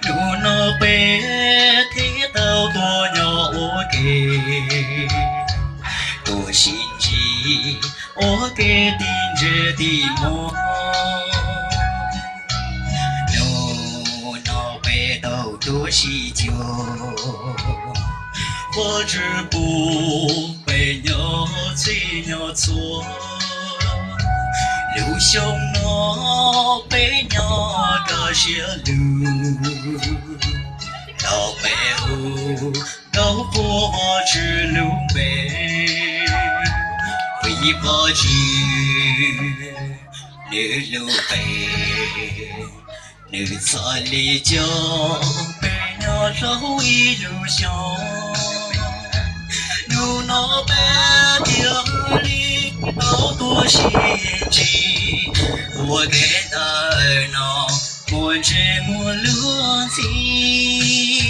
Hnub no peb thiaj tau tuaj nyob ua ke, tuaj sib ntsib ua ke tim ntsej tim muag. Hnub no peb tau tuaj sib cuag, Vajtswv pub peb nyob txhij nyob txhua. Lub xyoo no peb nyob kaj siab lug, nrog peb hu nrog qhuas Vajtswv lub npe. Vim Vajtswv nws hlub peb, nws txhad li coj peb nyob hauv ib lub xyoo. Hnub no peb thiaj li tau tuaj sib ntsib ua ke ntawm no, muaj ntses muaj lub ntxhib.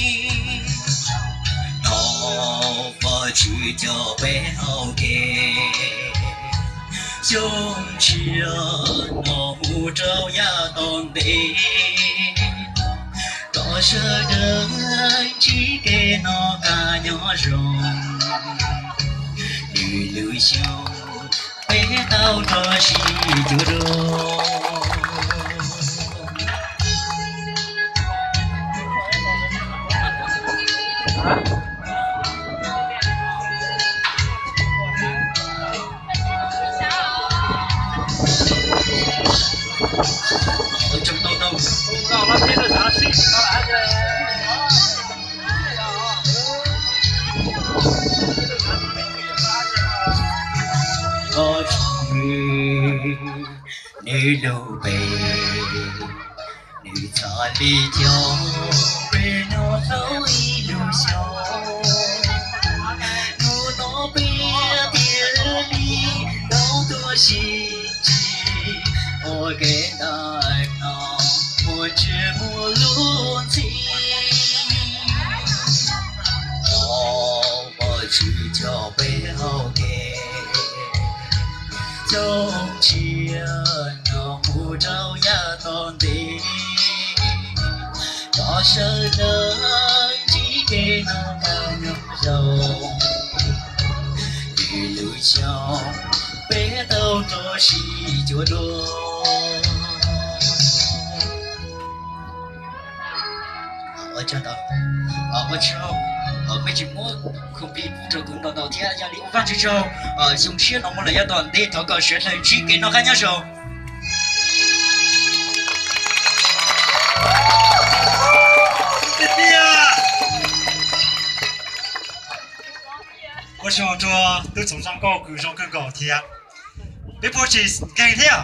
Thov Vajtswv coj peb ua ke xyoo tshiab no mus rau yav tom ntej, kom sawv daws ntsib kev noj qab nyob zoo. Lwm lub xyoo peb tau rov sib cuag dua. Vajtswv nws hlub peb, nws txhad li coj peb nyob hauv ib lub xyoo. Hnub no peb thiaj li tau tuaj sib ntsib ua ke ntawm no, muaj ntses muaj lub ntxhib. Thov Vajtswv coj peb ua ke xyoo tshiab no mus rau yav tom ntej, kom sawv daws ntsib kev noj qab nyob zoo. Lwm lub xyoo peb tau rov sib cuag dua. Ua tsaug, ua tsaug, mej tseem muab khoom plig rau kuv ntau ntau thiab. Yog li ua Vajtswv tsaug, xyoo tshiab no mus lawm yav tom ntej thov kom sawv daws ntsib kev noj qab nyob zoo. Ua tsaug rau tub Txoov Zaj nkauj kws zoo kawg nkaus thiab. Peb puas tsis nkeeg thiab?